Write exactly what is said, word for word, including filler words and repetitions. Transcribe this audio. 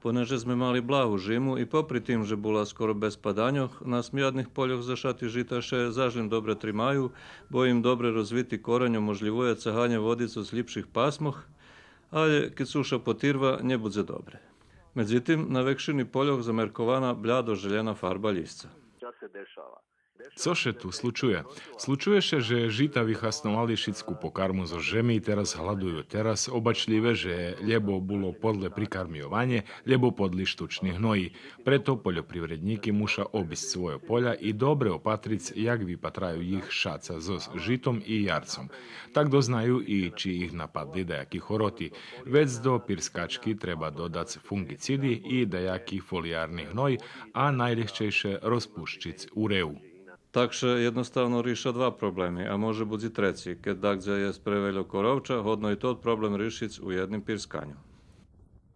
Понеже зме мали благу жиму и попри тим же була скоро без паданьох, на смиядних польох зашати жита ше заш лєм добре тримаю, бо им добре розвити корень оможлївує цаганє води зоз лїпших пасмох, алє кед суша потирва, нє будзе добре. Медзитим, на векшини польох замеркована блядо желєна фарба лїсца. Цо ше ту случує? Случує ше же жита вихасновали шицку покарму зоз жеми и тераз гладую. Тераз обачлїве же лєбо було подле прикармйованє, лєбо подли штучни гної. Прето польопривреднїки муша обисц свойо поля и добре опатриц як випатраю їх шаца зоз житом и ярцом. Так дознаю и чи их нападли даяки хороти. Вец до пирскачки треба додац фунґициди и даяки фолиярни гной, а найлєгчейше розпущиц урею. Так ше єдноставно риша два проблеми, а може будз и треци. Кед дагдзе єст превельо коровча, годно и тот проблем ришиц у єдним пирсканю.